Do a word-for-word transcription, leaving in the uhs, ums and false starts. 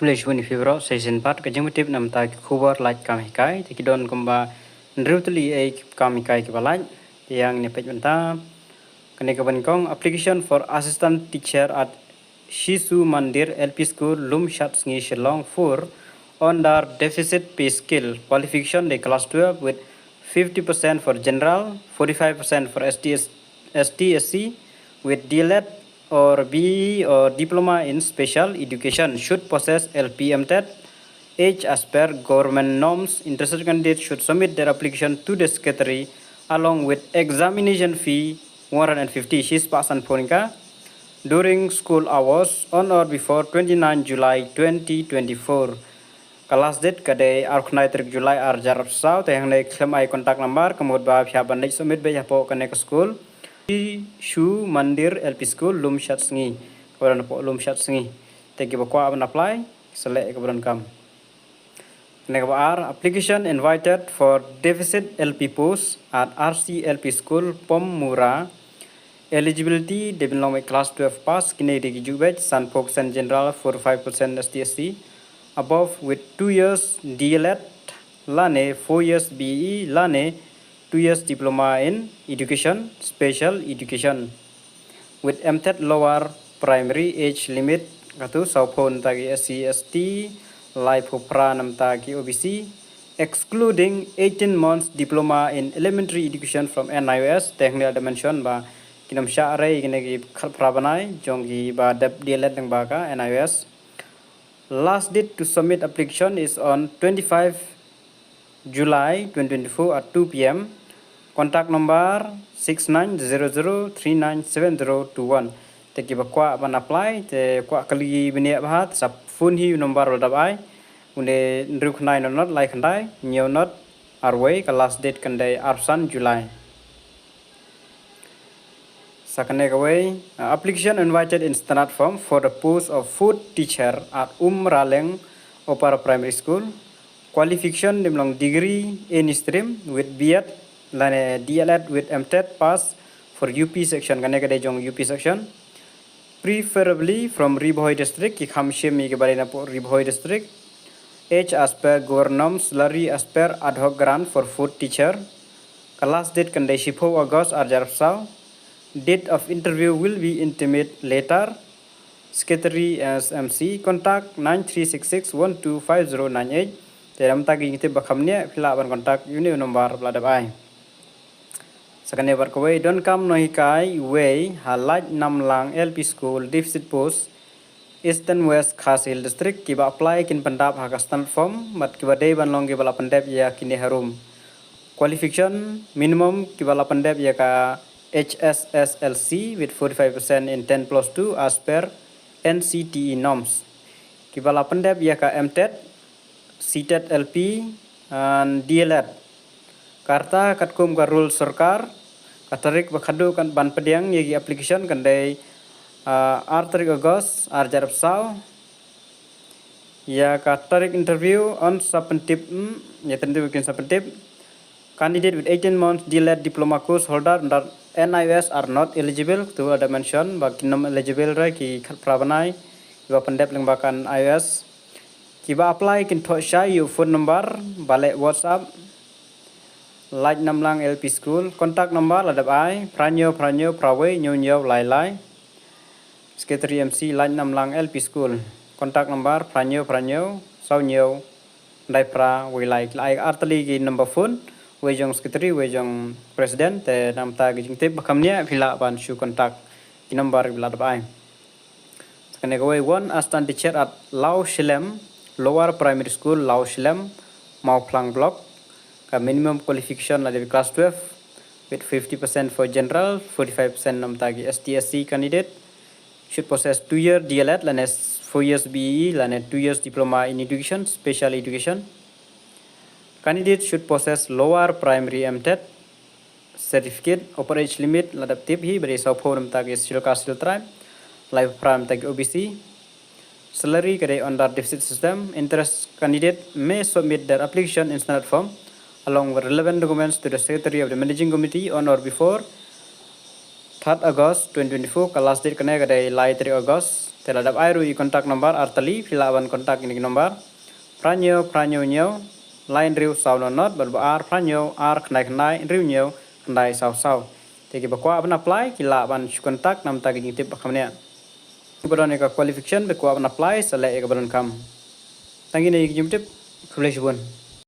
Khublei shibun ïa phi baroh, sa shisien pat ka jingpyntip namar ki khubor lait kam hikai, te ki don kumba hynriew tylli ei ki kam hikai kiba lait, te ïa ngin ïa peit mynta. Kane kaba nyngkong, application for assistant teacher at Shishu Mandir L P School, Lumshadsngi, Shillong, for under deficit pay scale, qualification dei class twelve with fifty percent for general, forty-five percent for S T, S T, S C, with D L Ed or B E or diploma in special education should possess L P M TET age as per government norms. Interested candidates should submit their application to the secretary along with examination fee one hundred fifty, shi spah sanphew tyngka, during school hours on or before twenty-nine July twenty twenty-four. Ka last date ka dei arphew khyndai tarik July arhajar arphew saw, te hangne khlem ai contact number, ka mut ba phi hap ban leit submit beit hapoh kane ka school. Shishu Mandir L P School, Lumshadsngi. Kaba don hapoh Lumshadsngi. Te kiba kwah ban apply, select kaba donkam. Kane kaba ar, application invited for deficit L P post at R C L P School, Pom Mura. Eligibility dei ban long beit class twelve pass, kine dei ki ju beit, sanphew percent general, forty-five percent S T S C, above with two years D L Ed lane four years B E lane two years diploma in education, special education, with M TET lower primary, age limit katto, sawphew nangta ki S C S T, laiphew phra nangta ki O B C, excluding eighteen months diploma in elementary education from N I O S. Te hangne la da mention ba kin ym shah re kine ki khatphra bnai jong kiba dep D L Ed lyngba ka N I O S. Last date to submit application is on twenty-five July twenty twenty-four at two P M. Contact number six nine zero zero three nine seven zero two one. Te kiba kwah ban apply, te kwah kylli bniah bha, sa phone hi u number ba la dep ai. Une hynriew khyndai nod nod lai khyndai hynñiew nod arwei, ka last date kan dei arphew san July. Sa kane kawei, uh, application invited in standard form for the post of food teacher at Umraleng Upper Primary School. Qualification dei ban long degree any stream with B Ed lane D L Ed with M TET pass for U P section, kane ka dei jong U P section. Preferably from Ri Bhoi district, ki kham shim ïa kiba dei napoh Ri Bhoi district. Age as per government norm, salary as per ad hoc grant for food teacher. Ka last date kan dei shiphew August arhajar arphew saw. Date of interview will be intimate later. Secretary S M C, contact nine three six six one two five zero nine eight. Te namar ki jingtip ba kham bniah, phi lah ban contact ïa une u number ba la dep ai. Sa kane bad kawei, donkam nonghikai wei ha Laitnamlang L P School, deficit post, Eastern West Khasi Hills District, kiba apply kin pyndap ha ka standard form, bad kiba dei ban long kiba la pyndep ïa kine harum. Qualification minimum, kiba la pyndep ïa ka H S S L C with forty-five percent in ten plus two as per N C T E norms. Kiba la pyndep ïa ka M TET, C TET L P and D L Ed. Ka rta katkum ka rule sorkar, ka tarik ba khadduh kan ban pdiang ïa ki application kan dei, ah, ar tarik August arhajar arphew saw. Ïa ka tarik interview yn sa pyntip, mm, ïa tarik interview kin sa pyntip. Candidate with eighteen months D L Ed diploma course holder under N I O S are not eligible. Tu la da mention ba kin ym eligible re ki khatphra bnai kiba pyndep lyngba ka N I O S. Kiba apply kin thoh shai ïa u phone number ba leh WhatsApp. Laitnamlang L P School. Contact number la dep ai, phra hynñiew phra hynñiew phra wei hynñiew hynñiew lai lai. Secretary M C, Laitnamlang L P School. Contact number phra hynñiew phra hynñiew saw hynñiew khyndai phra wei lai. La ai ar tylli ki number phone, wei jong secretary, wei jong president. Te namar ki jingtip ba kham bniah, phi lah ban shu contact ki number ba la dep ai. Sa kane kawei, one assistant teacher at Lawshilem Lower Primary School, Lawshilem, Mawphlang Block. Ka minimum qualification la dei class twelve with fifty percent for general, forty-five percent namar ki S T S C candidate. Should possess two year D L Ed lane four years B E lane two years diploma in education, special education. Candidate should possess lower primary M TET certificate. Upper age limit la dep tip hi, ba dei sawphew namar ki Scheduled Caste Scheduled Tribe, laiphew phra namar ki O B C. Salary ka dei under deficit system. Interest candidate may submit their application in standard form along with relevant documents to the secretary of the managing committee on or before third August twenty twenty-four. Ka last date kane ka dei lai tarik August Te la dep ai ruh ïa ki contact number ar tylli, phi lah ban contact ïa kine ki number. Phra hynñiew, phra hynñiew hynñiew, lai hynriew saw nod nod, bad ba ar, phra hynñiew, ar khyndai khyndai, hynriew hynñiew, khyndai saw saw. Te kiba kwah ban apply, ki lah ban shu contact na ka bynta ki jingtip ba kham bniah. Kiba don ïa ka qualification, ba kwah ban apply, sa leh ïa kaba donkam. Tang kine ïa ki jingtip, khublei shibun.